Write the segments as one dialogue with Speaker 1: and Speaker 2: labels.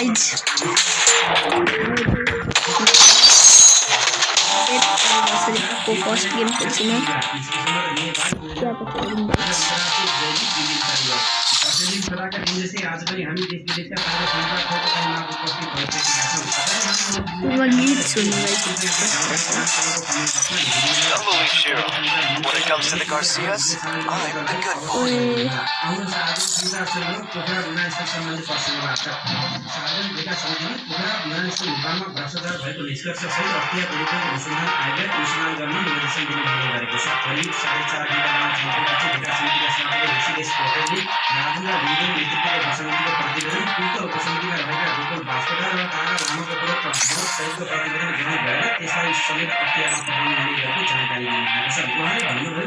Speaker 1: Guys को first game खेल्छु म क्या पो खेलौँ गाइज गीत सुन्नु guys
Speaker 2: When it comes to the Garcias, I'm the good boy.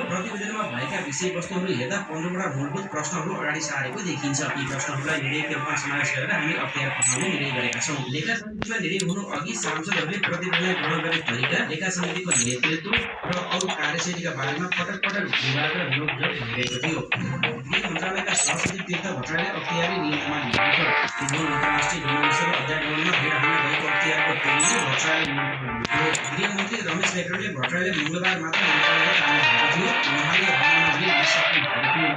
Speaker 3: प्रतिवेदनमा भएका विषयवस्तुहरू हेर्दा 15वटा मूलभूत प्रश्नहरू अगाडि सारेको देखिन्छ। यी प्रश्नहरूलाई निर्णयको रूपमा समावेश गरेर हामी अख्तियार पठाउने निर्णय गरेका छौँ। लेखा समितिमा निर्णय हुनु अघि सांसदहरूले प्रतिवेदनलाई ग्रहण गर्ने तरिका, लेखा समितिको नेतृत्व र अरू कार्यशैलीका बारेमा पटक पटक विवाद र नोकझोक भइरहेको थियो। गृह मन्त्रालयका सहसचिव तीर्थ भट्टराईले अख्तियारी नियममा लेखेको छ। अन्तर्राष्ट्रिय विमानस्थल अध्यागमनमा भिडहाल्न गएको अख्तियारको टोलीले भट्टराईले गृहमन्त्री रमेश लेखकले भट्टराईले मङ्गलबार मात्र मन्त्रालयले तान्नु भएको थियो। उहाँले हवामानले निस्कनु भएको थियो।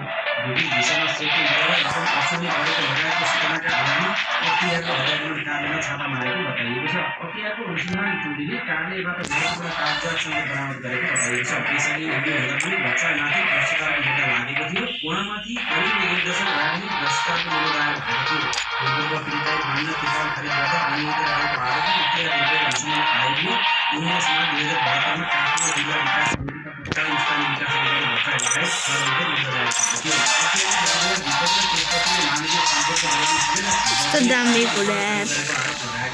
Speaker 3: विभिन्न दिशामा सेटिङ गरेर रकम असुली गरेको लगायतको सूचनाका आधारमा अख्तियारको अध्यागमन कार्यमा छापा मारेको बताइएको छ। अख्तियारको अनुसन्धान टोलीले कार्यालयबाट महत्त्वपूर्ण कागजातसँग बरामद गरेको बताइएको छ। यसअघि उनीहरूलाई पनि भट्टराईमाथि भ्रष्टाचारको मुद्दा लागेको थियो। उहाँमाथि करिब 1 दशक राजनीतिक भ्रष्टाचारको मुद्दा लागेको थियो। पूर्व पीडितालाई मान्न किसान खरिदबाट अनियमित रहेको आरोपमा अख्तियार विरुद्ध अनुसन्धान आयोगले 19 मार्च 2072 मा काठमाडौँ जिल्ला विकास समितिका तत्कालीन स्थानीय विकास अधिकारी भट्टराई लगायत 6 जनालाई मुद्दा दायर गरेको थियो।
Speaker 1: कस्तो दामी कुरा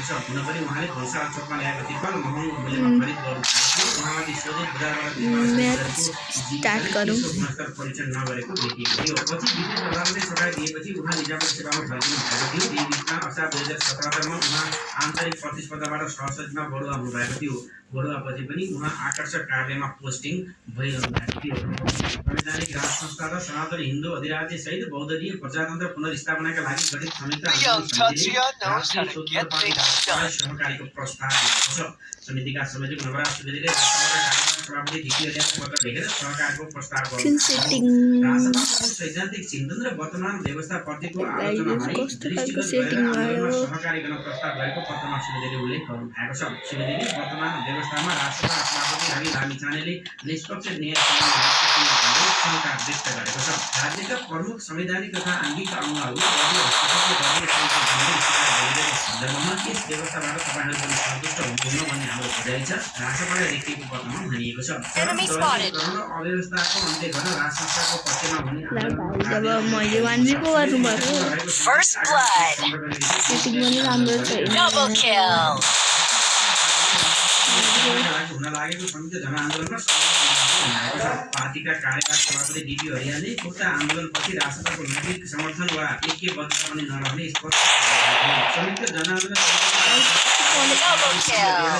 Speaker 3: हुनपरि उहाँले भन्साल चोकमा ल्याएको तिर्पाल महँगो मूल्यमा खरिद गर्नुभएको थियो। उहाँले सोझै बजारबाट
Speaker 1: म्याच स्टार्ट गरौँ।
Speaker 3: परीक्षण नगरेको देखिएको थियो। पछि विदेश अदालतले सजाय दिएपछि उहाँ निजामती सेवामा फर्किनु भएको थियो। यही बिचमा असार 2077 मा उहाँ आन्तरिक प्रतिस्पर्धाबाट सहसचिवमा बढुवा हुनुभएको थियो। बढुवापछि पनि उहाँ आकर्षक कार्यमा पोस्टिङ भइरहनु भएको थियो। संवैधानिक राज संस्था र सनातन हिन्दू अधिराज्य सहित बहुदलीय प्रजातन्त्र पुनर्स्थापनाका लागि गठित संयुक्त सहकारीको प्रस्ताव दिएको छ। समितिका संयोजक नवराज सुवेदीले सभापति ढिकियालाई पत्र लेखेर सहकारको प्रस्ताव राष्ट्रको सैद्धान्तिक चिन्तन र वर्तमान व्यवस्थाप्रतिको आलोचनालाई दृष्टिगत गरेर सहकारी गर्न प्रस्ताव गरेको पत्रमा सुवेदीले उल्लेख गर्नु भएको छ। सुवेदीले वर्तमान व्यवस्थामा राष्ट्रका सभापति रवि लामिछानेले निष्पक्ष न्याय क्षमता व्यक्त गरेको छ। राज्यका प्रमुख संवैधानिक तथा आङ्गिक अङ्गहरू सन्दर्भमा यस व्यवस्थाबाट तपाईँहरू पनि सन्तुष्ट हुनुहुन्न भन्ने हाम्रो भनाइ छ। राष्ट्रपतिले लेखिएको पत्रमा भनिएको छ। अव्यवस्थाको अन्त्य गर्न राज संस्थाको पक्षमा हुने
Speaker 1: मैले 1v को गर्नुभएको सेटिङ पनि राम्रो छैन।
Speaker 3: हुन लागेको संयुक्त जनआन्दोलनमा पार्टीका कार्यकारी सभापति डीपी हरियाले उक्त आन्दोलनपछि राष्ट्रपतिको नैतिक समर्थन वा ऐक्यबद्धता पनि नरहने स्पष्ट संयुक्त जनआन्दोलन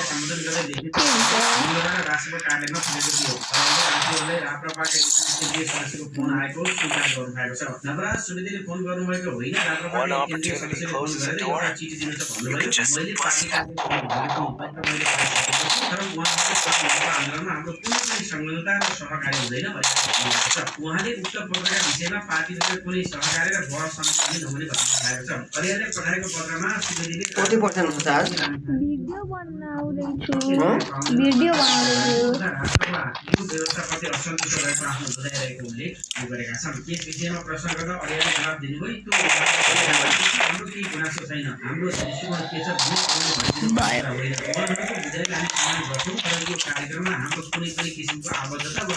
Speaker 3: सम्बोधन गर्दै लेखेको राष्ट्रपति कार्यालयमा खुलेको थियो। राज्यहरूलाई राप्रपाका केन्द्रीय सदस्यको फोन आएको स्वीकार गर्नुभएको छ। नवराज सुवेदीले फोन गर्नुभएको होइन, राप्रपाका केन्द्रीय सदस्यले फोन गरेर एउटा चिठी दिनु छ भन्नुभयो। मैले पार्टीका तर उहाँले आन्दोलनमा हाम्रो कुनै पनि संलग्नता र सहकारी हुँदैन भनेको छ। उहाँले उक्त पत्रका विषयमा पार्टीभित्र कुनै सहकारी र बहस समेत नहुने बताउनु भएको छ। हरियाले पठाएको पत्रमा सुवेदीले
Speaker 1: भिडियो बनाउँदैछु
Speaker 3: व्यवस्थाप्रति असन्तुष्ट रहेको आफ्नो बुझाइरहेको उल्लेख गरेका छन्। यस विषयमा प्रश्न गर्दा हरियाले जवाब दिनुभयो, हाम्रो केही गुनासो छैन, हाम्रो दृष्टिकोण के छ बुझाइले हामी गर्छौँ, तर यो कार्यक्रममा हाम्रो कुनै पनि किसिमको आबद्धता वा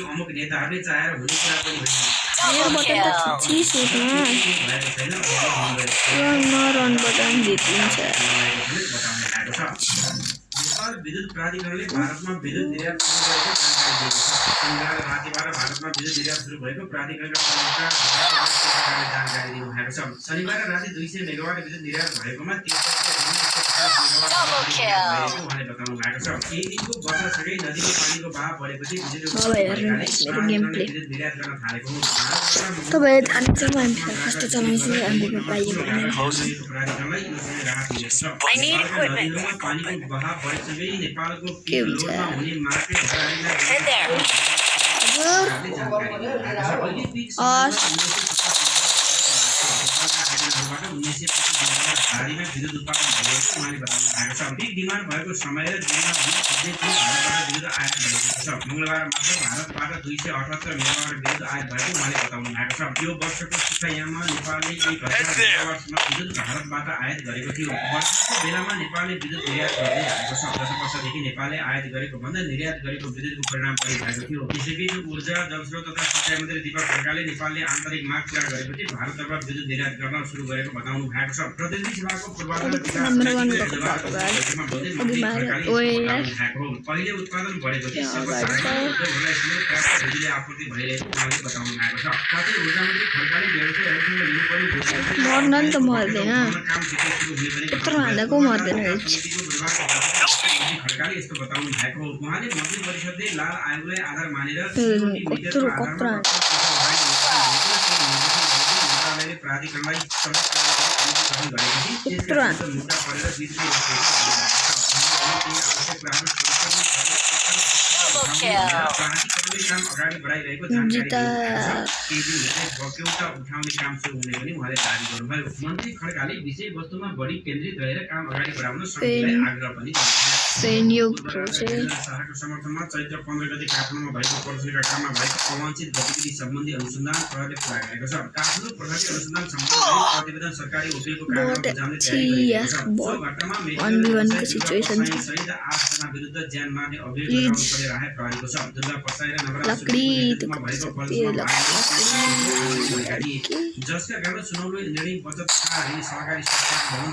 Speaker 3: अमुक नेताहरूले चाहेर हुने कुरा पनि होइन।
Speaker 1: मेरो बटन त चिसो छ नरन बटन जितिन्छ।
Speaker 3: नेपाल विद्युत प्राधिकरणले भारतमा विद्युत निर्यात सुरु गरेको जानकारी दिएको छ। शनिबार रातिबाट भारतमा विद्युत निर्यात सुरु भएको प्राधिकरणका प्रवक्ता जानकारी दिनुभएको छ। शनिबार राति 200 मेगावाट विद्युत निर्यात भएकोमा 30 मेगावाट भएको उहाँले बताउनु भएको छ। केही दिनको वर्षासँगै नदीको पानीको बहाव बढेपछि बिजुली विद्युत निर्यात गर्न थालेको हो।
Speaker 1: तपाईँ जान्छ म कस्तो चलाउँछु हामीमा पाइयो भने
Speaker 3: प्राधिकरणलाई यो समय राहत मिलेको छ। नदीहरूमा पानीको बहाव बढेसँगै नेपालको लोडमा हुने मार्केट धारीमा विद्युत उत्पादन भइरहेको उहाँले बताउनु भएको छ। पिक डिमान्ड भएको समय र दिनमा भारतबाट विद्युत आयात भएको छ। मङ्गलबार मात्र भारतबाट 278 मेगावाट विद्युत आयात भएको उहाँले बताउनु भएको छ। यो वर्षको सुक्खायाममा नेपालले 1000 मेगावाटसम्म विद्युत भारतबाट आयात गरेको थियो। वर्षको बेलामा नेपालले विद्युत निर्यात गर्दै आएको छ। गत वर्षदेखि नेपालले आयात गरेको भन्दा निर्यात गरेको विद्युतको परिणाम पनि भएको थियो। यसैबीच ऊर्जा जलस्रोत तथा सिँचाइ मन्त्री दीपक खड्काले नेपालले आन्तरिक माग पूरा गरेपछि भारततर्फ विद्युत निर्यात गर्न सुरु गरेको बताउनु भएको छ। प्रतिनिधि सभाको पूर्वाधार पहिले उत्पादन बढेपछि बिजुली आपूर्ति भइरहेको उहाँले बताउनु भएको छ। साथै ऊर्जा मन्त्री खड्काले व्यवसायीहरूसँग लिनुपर्ने
Speaker 1: मर्न नि त मर्दैन यत्रो हाल्दाको मर्दैन
Speaker 3: खड्काले यस्तो बताउनु भएको हो। उहाँले मन्त्री परिषदले लाल आयोगलाई आधार मानेर प्राधिकरणलाई अगाडि बढाइरहेको जानकारी उठाउने काम सुरु हुने पनि उहाँले दावी गर्नुभयो। मन्त्री खड्काले विषय वस्तुमा बढी केन्द्रित रहेर काम अगाडि बढाउन समितिलाई आग्रह पनि शाहको समर्थनमा चैत्र 15 गते काठमाडौँमा भएको प्रदर्शनका क्रममा भएको अवांछित गतिविधि सम्बन्धी अनुसन्धान प्रहरीले पुरा गरेको छ। काठमाडौँ प्रहरी अनुसन्धान सम्बन्धी प्रतिवेदन सरकारी वकिलको कार्यालयमा बुझाउने तयारी गरिरहेको छ। सो घटनामा सहित 8 जना विरुद्ध ज्यान मार्ने अभियोग लगाउनु पर्ने राहे प्रहरीको छ। दुर्गा पर्साई र नवरात्रिमा भएको जसका कारण सुनौलो निर्णय बचत तथा सहकारी संस्था भवन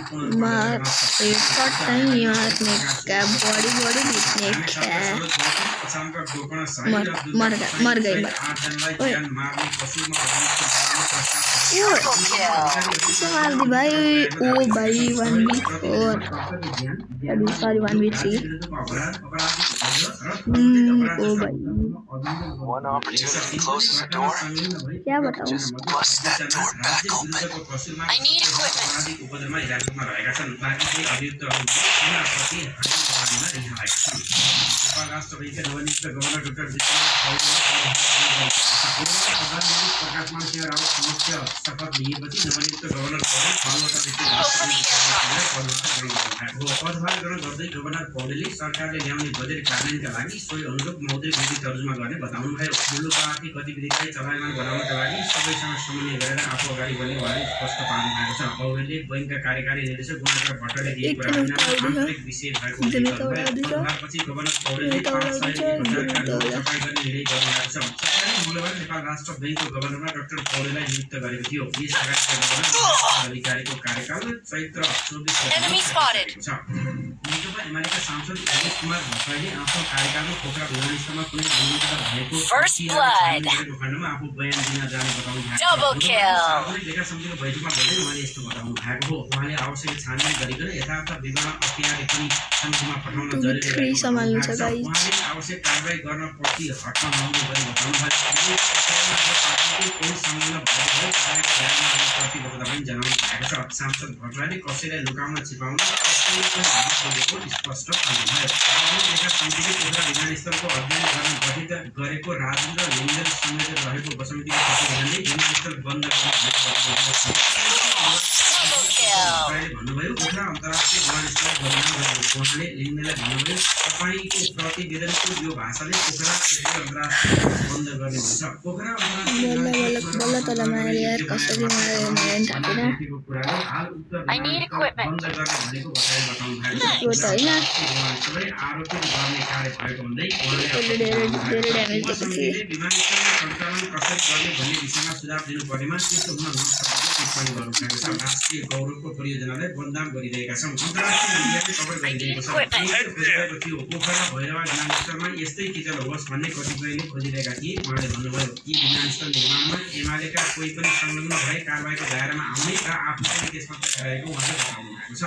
Speaker 1: मर गई भाई ओ भाई 1v4 सॉरी 1v3 ओ भाई
Speaker 2: One opportunity closes the door.
Speaker 1: क्या बताऊं
Speaker 2: Just bust that door back open.
Speaker 4: I need equipment.
Speaker 3: राष्ट्रपतिका नवनियुक्त गभर्नर डाक्टर प्रकाशमान सिंह रावत समक्ष शपथ लिएपछि नवनियुक्त गभर्नर पदभार ग्रहण गर्दै गभर्नर पौडेलले सरकारले ल्याउने बजेट कार्यान्वयनका लागि सोही अनुरूप मौद्रिक नीति तर्जुमा गर्ने बताउनुभयो। मुलुकको आर्थिक गतिविधिलाई चलायमान बनाउनका लागि सबैसँग समन्वय गरेर आफू अगाडि बढ्ने उहाँले स्पष्ट पार्नु भएको छ। पौडेलले बैंकका कार्यकारी निर्देशक गुणकर भट्टले दिएको आन्तरिक विषय भएको पदभारपछि गभर्नर पौडेलले 500 सफाई गर्ने निर्णय गर्नुभएको छ। सरकारले मङ्गलबार नेपाल राष्ट्र बैंकको गभर्नरमा डाक्टर पौडेललाई नियुक्त गरेको थियो। यस लगायतका गभर्नर अधिकारीको कार्यकाल चैत्र 24 गते छ। नेकपा एमालेका सांसद रमेश कुमार भट्टराईले आफ्नो कार्यकालमा पोखरा विमानस्थलमा कुनै अनियमितता भएको खण्डमा आफू बयान दिन जाने बताउनु भएको छ। लेखा समितिको बैठकमा बोल्दै उहाँले यस्तो बताउनु भएको हो। उहाँले आवश्यक छानबिन गरिकन यथार्थ विवरण अप्नाएर पनि समितिमा पठाउन जरुरी रहेको उहाँले आवश्यक कारबाही गर्न प्रति हट्न नहुने गरी बताउनु भएको कोही संलग्न भएको प्रतिबद्धता पनि जनाउनु भएको छ। सांसद भट्टराईले कसैलाई लुकाउन छिपाउन स्पष्ट पार्नुभयो। लेखा समितिले पोखरा विमानस्थलको अध्ययन गर्न गठित गरेको राजेन्द्र लिङ्गल संयोजक रहेको उपसमितिको प्रतिवेदनले विमानस्थल बन्द भन्नुभयो। पोखरा अन्तर्राष्ट्रिय विमानस्थल बन्द गरेको उहाँले लिङ्गललाई भन्नुभयो तपाईँको प्रतिवेदनको यो भाषाले पोखरा अन्तर्राष्ट्रिय बन्द गर्ने हुन्छ। Pokhara
Speaker 4: I need equipment.
Speaker 3: बन्द गर्ने भनेको बताउनु भएको छ। आरोपित गर्ने कार्य भएको हुँदै विमानस्थलले सञ्चालन कसरी गर्ने भन्ने विषयमा सुझाव दिनुपर्नेमा त्यस्तो हुन नसकेको टिप्पणी गर्नुभएको छ। राष्ट्रिय गौरवको परियोजनालाई बदनाम गरिरहेका छौँ। अन्तर्राष्ट्रिय मिडियाले खबर गरिदिएको छ। पोखरा भैरवा विमानस्थलमा यस्तै किचन होस् भन्ने कतिपयले खोजिरहेका थिए। लागि उहाँले भन्नुभयो यी विमानस्थल निर्माणमा एमालेका कोही पनि संलग्न भए कारबाहीको दायरामा आउने र आफू पनि त्यसमा रहेको उहाँले बताउनु भएको छ।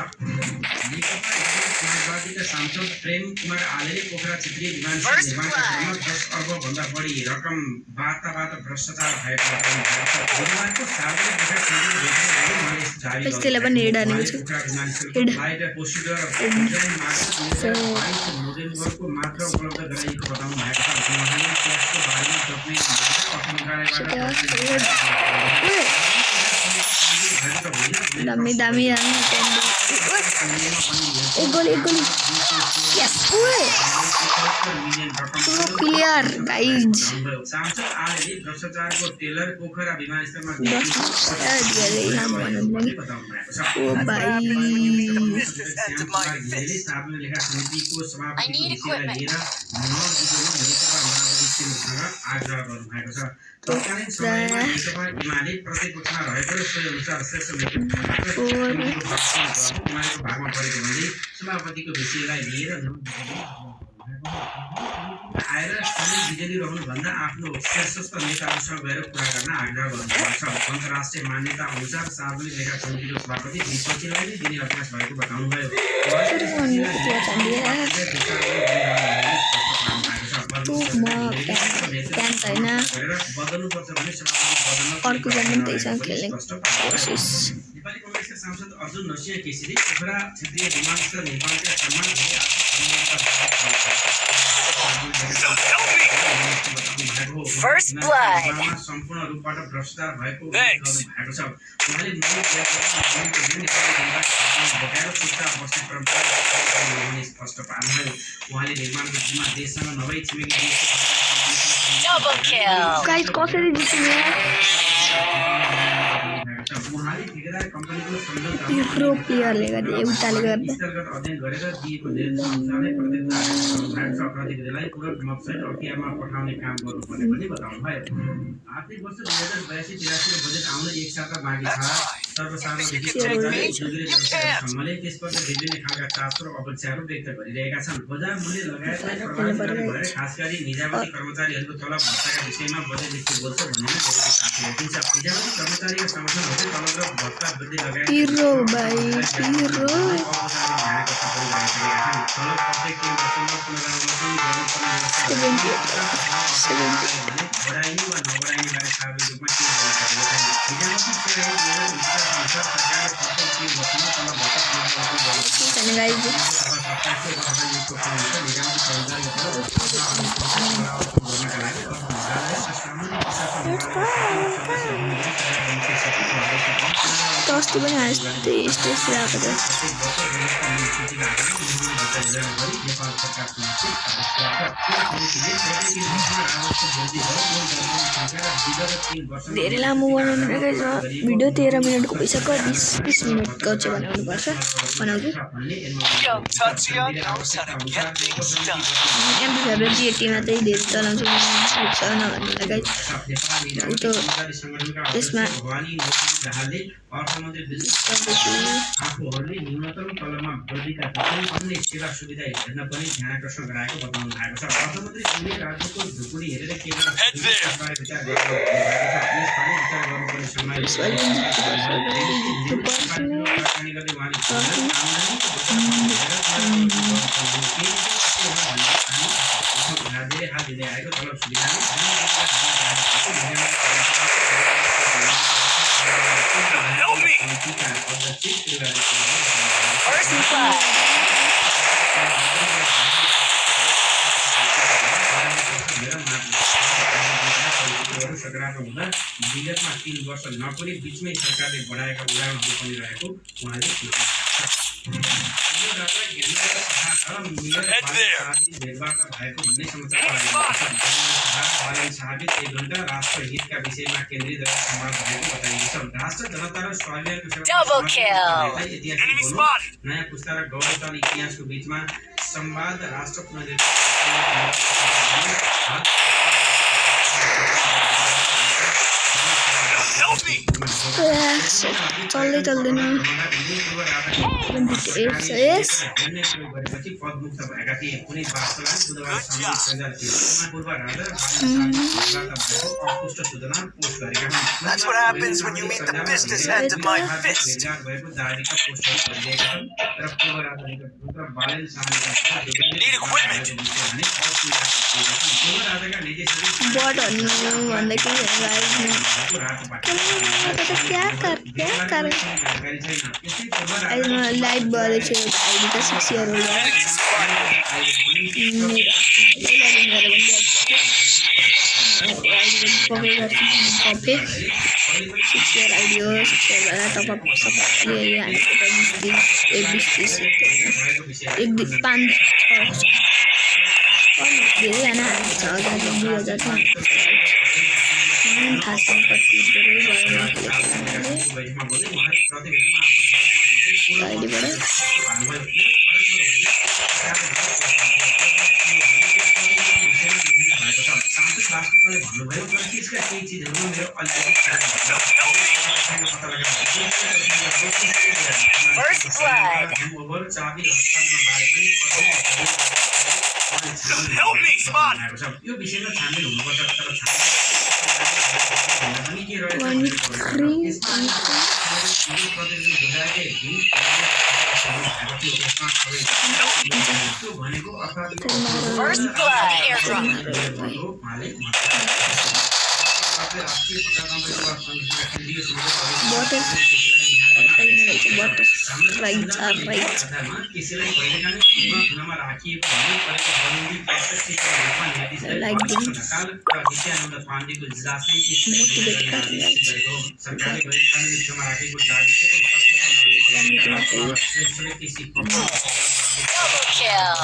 Speaker 3: नेकपा एकीकृत समाजवादीका सांसद प्रेम कुमार आलेले पोखरा क्षेत्रीय विमानस्थल निर्माणका क्रममा 10 अर्बभन्दा बढी रकम वार्ताबाट भ्रष्टाचार भएको बताउनु भएको छ। बुधबारको सार्वजनिक बजेट समितिको बैठकमा उहाँले यस्तो जारी
Speaker 1: त्यसले पनि हेड हानेको छु।
Speaker 3: पोखरा विमानस्थलको फ्लाइट र प्रोसिड्युर डिजाइन मार्च 22 नोभेम्बरको मात्र उपलब्ध गराइएको बताउनु भएको छ। उहाँले त्यसको बारेमा डकुमेन्ट अर्थ मन्त्रालयबाट
Speaker 1: दामी दामी एक गोली यस क्लियर गाइज
Speaker 3: सांसद आलेले भ्रष्टाचारको टेलर पोखरा विमानस्थलमा
Speaker 1: ओ भाइ
Speaker 3: लेखा समितिको
Speaker 4: I need equipment.
Speaker 3: आग्रह गर्नुभएको छ। तत्कालीन समयमा नेकपा एमाले प्रतिपक्षमा रहेको र सोही अनुसार श्रेष्ठ नेतृत्वको भागमा परेको भन्दै सभापतिको विषयलाई लिएर आएर सधैँ बिजुली रहनुभन्दा आफ्नो शीर्षस्थ नेताहरूसँग गएर कुरा गर्न आग्रह गर्नुभएको छ। अन्तर्राष्ट्रिय मान्यता अनुसार सार्वजनिक लेखा समितिको सभापति विपक्षीलाई नै दिने अभ्यास भएको बताउनुभयो।
Speaker 1: अर्को पनि त्यहीसँग खेल्ने कोसिस।
Speaker 3: नेपाली कांग्रेसका सांसद अर्जुन नरसिंह केसीले पोखरा क्षेत्रीय विमानस्थल निर्माणका क्रममा
Speaker 4: First blood.
Speaker 3: सम्पूर्ण रूपबाट भ्रष्टाचार भएको भएको छ। उहाँले स्पष्ट पार्नुभयो। उहाँले निर्माणको जिम्मा देशसँग नभई छिमेकी देशको
Speaker 4: Double kill.
Speaker 1: गाइस कसरी जित्ने
Speaker 3: उहाँले ठेकेदार कम्पनीको सम्झौता
Speaker 1: तेस्रो प्लेयरले गर्दा एउटाले गर्दा
Speaker 3: स्थलगत अध्ययन गरेर दिएको निर्देशअनुसारै प्रत्येक प्रतिनिधिलाई पूरक वेबसाइट अख्तियारमा पठाउने काम गर्नुपर्ने पनि बताउनुभयो। आर्थिक वर्ष 2082-83 बजेट आउन एक साता बाँकी छ। सर्वसाधारण व्यवसायसम्मले त्यसबाट विभिन्न खालका चासो र अपेक्षाहरू व्यक्त गरिरहेका छन्। बजार मूल्य लगायतलाई प्रभावित गर्ने भएर खास गरी निजामती कर्मचारीहरूको तलब भत्ताका विषयमा बजेटले बोल्छ भन्ने धेरै साथी देखिन्छ। निजामती कर्मचारीका संगठनहरूले तलब र भत्ता वृद्धि लगायत
Speaker 1: पिरो भाइ पिरो अस्ति पनि यस्तै स्टेज आएको थियो। धेरै लामो बनाउनु रहेछ भिडियो 13 मिनटको भइसक्यो 20 मिनटको चाहिँ बनाउनुपर्छ बनाउँछु। एमपी5 चाहिँ धेरै चलाउँछु नभन्नुलाई त्यसमा
Speaker 3: आफूहरूले न्यूनतम तलबमा वृद्धिका साथै अन्य सेवा सुविधा हेर्न पनि ध्यान आकर्षण गराएको बताउनु भएको छ। अर्थमन्त्री जुनले राज्यको ढुकुडी हेरेर केवल विचार गर्नुपर्ने समय धेरै हाल दिँदै आएको तलब सुविधाले सकारात्मक हुँदा विगतमा 3 वर्ष नपुरी बीचमै सरकारले बढाएका उडानहरू पनि रहेको उहाँले राष्ट्र हितका विषयमा केन्द्रित रहेर संवाद भएको बताइएको छ। राष्ट्र जनता र नयाँ पुस्ता र गौरवशाली इतिहासको बीचमा संवाद राष्ट्र
Speaker 1: चल्दै चल्दैन 28 छ यस
Speaker 2: That's what happens when you meet the business end of my fist. Need equipment.
Speaker 1: But भन्दाखेरि क्या कर अहिले लाइभ भएर चाहिँ आइडी त 6 इयर हो धेरैजना हाल्छ 1000 2000 थाहा छैन कति धेरै
Speaker 4: First blood.
Speaker 2: Help me, Spawn.
Speaker 3: यो विषयमा छानबिन हुनुपर्छ तर
Speaker 4: First blood airdrop. Double kill.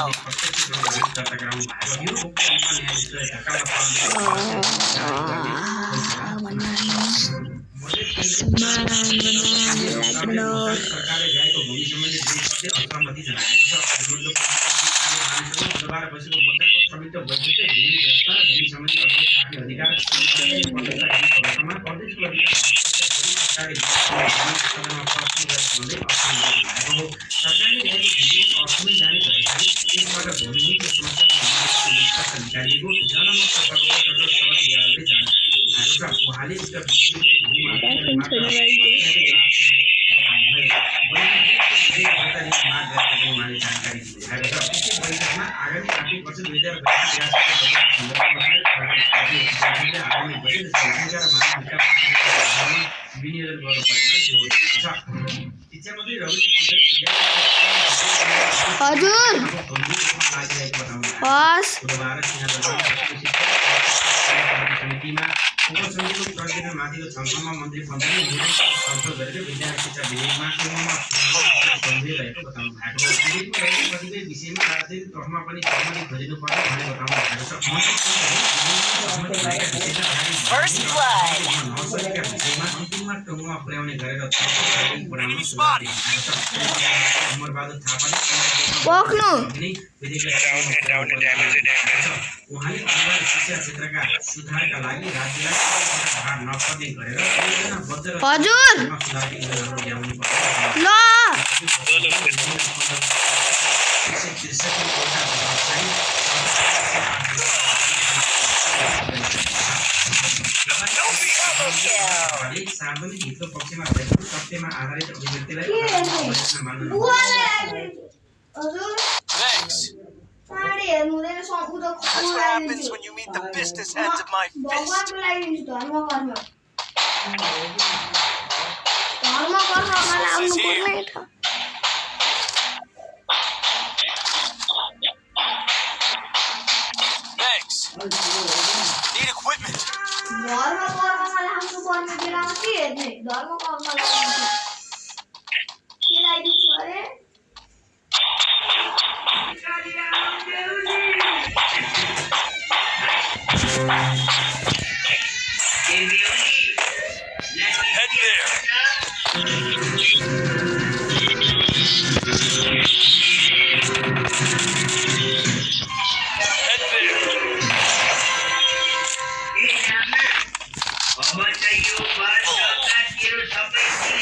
Speaker 1: हजुर हस्
Speaker 3: माथिको छलफलमा मन्त्री पञ्चायत छलफल गरेर विद्यालय शिक्षा विधेयकमा भएको बताउनु भएको छ। कतिपय विषयमा राजनीतिक तर्फमा पनि सहमति खोजिनु पर्ने भन्ने बताउनु भएको छ।
Speaker 4: First blood.
Speaker 3: विषयमा अन्तिममा टुङ्गोमा पुर्याउने गरेर अमरबहादुर थापाले
Speaker 1: पक्नु
Speaker 3: उहाँले अनिवार्य शिक्षा क्षेत्रका सुधारका लागि राज्यलाई भार नपर्ने गरेर
Speaker 1: हजुर ल
Speaker 3: सार्वजनिक हितको पक्षमा भएको तथ्यमा आधारित अभिव्यक्तिलाई
Speaker 2: Thanks. That's what happens when you meet the business end of my fist. This is here. Thanks. Need equipment. Head there. Head there.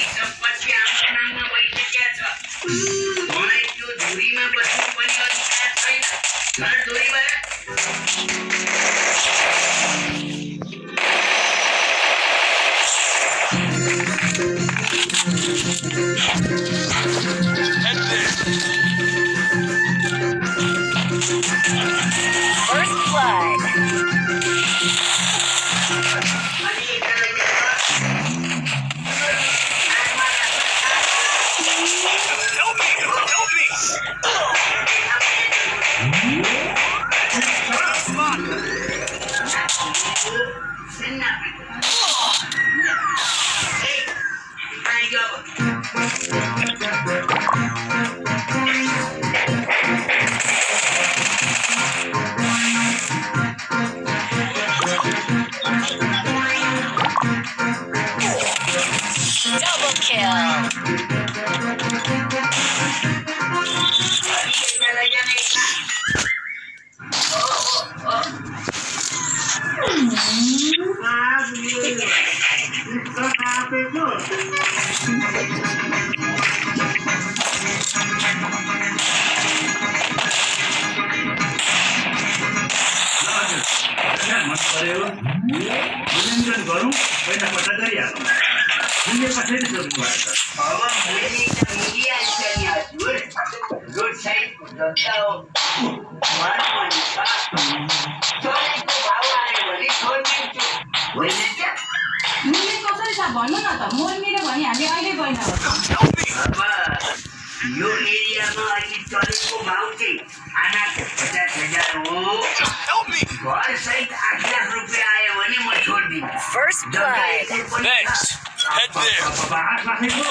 Speaker 4: Double kill.
Speaker 5: मन पर्यो मूल्याङ्कन गरौँ पहिलापल्ट गरिहालौँ मूल्यमा फेरि सोध्नु भएको छ
Speaker 6: अब मैले त मिडिया नि हजुर रोड साइडको जनता हो मन पनि छ छोरीको भाउ आयो भने छोडिदिन्छु होइन क्या
Speaker 7: मूल्य कसरी छ भन्नु न त मोर्मिलो भने हामी अहिले गएन
Speaker 6: अब यो एरियामा अहिले चलेको भाउ चाहिँ आनाको 50,000 हो घर सहित 8 लाख रुपियाँ आयो भने म छोडिदिन्छु
Speaker 4: First blood.
Speaker 5: Thanks. Head there. 8 लाखैको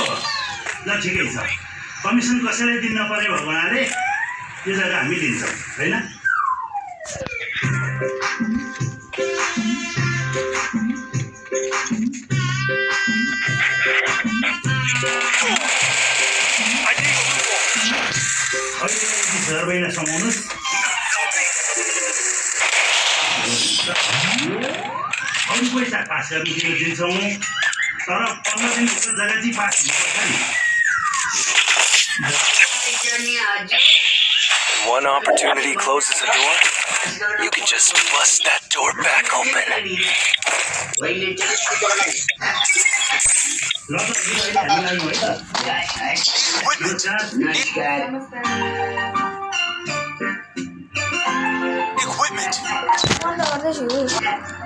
Speaker 5: ल ठिकै छ कमिसन कसैलाई दिन नपर्ने भएको हुनाले यो जग्गा हामी लिन्छौँ होइन हजार महिना समाउनुहोस् अरू पैसा पास गर्नु दिन्छौँ तर 15 दिनभित्र जग्गा चाहिँ पास हुनुपर्छ नि
Speaker 8: One opportunity closes a door, you can just bust that door back open.
Speaker 5: ल त हामी आयौँ है त
Speaker 8: Equipment!
Speaker 1: गर्दैछु